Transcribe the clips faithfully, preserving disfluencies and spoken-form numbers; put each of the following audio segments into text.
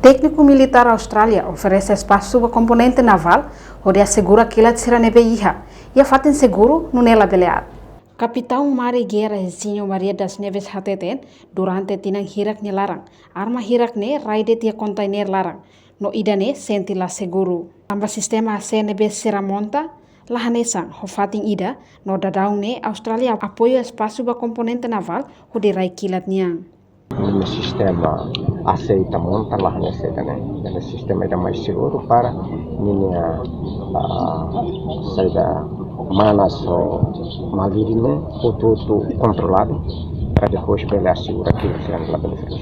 Tékniku militár Austrália oferese espasu ba komponente navál hodi asegura kilat sira ne'ebé iha iha fatin seguru nune'e labele aat. Kapitaun Mari Guerra Herzinho Maria das Neves hateten, durante tinan hirak nia laran, arma hirak ne'e rai de'it iha kontainer laran, no ida-ne'e sente la seguru. Tanba sistema A C ne'ebé sira monta la hanesan ho fatin ida, no daudaun ne'e Austrália apoiu espasu ba komponente navál hodi rai kilat nian. Ninia sistema A C ita monta la hanesan ida-ne'e. Ida-ne'e sistema ida mais seguru para ninia, ah, saida, manas ho mavirin ne'e hotu-hotu kontroladu para depois bele asegura kilat sira labele feto.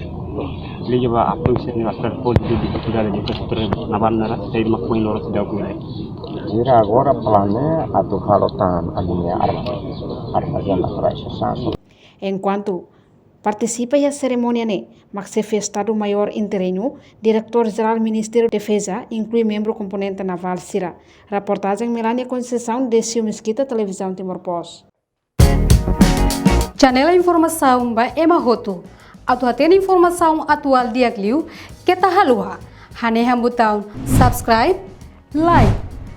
Liga ba apoiu sira-ne'e ba transporte de, de Portugal de infraestrutura navál ne'e, sei mak foin loro sida ku. Sira agora planeia atu halo tan aliña arma, armazén naturais. Enkuantu partisipa iha serimónia ne'e mak Xefe Estadu Maiór Interinu, Diretór Jerál Ministériu Defeza, inklui membru komponente navál sira. Reportajen Melania Conceição, Décio Mesquita, Televizaun Timor Post. Janela informasaun ba ema hotu. Atu hatene informasaun atuál di'ak liu, keta haluha hanehan butaun subscribe, like,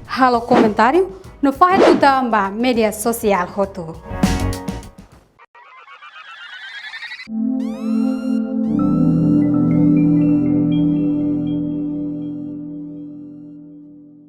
halo komentáriu, no fahe tutan ba média sosiál hotu.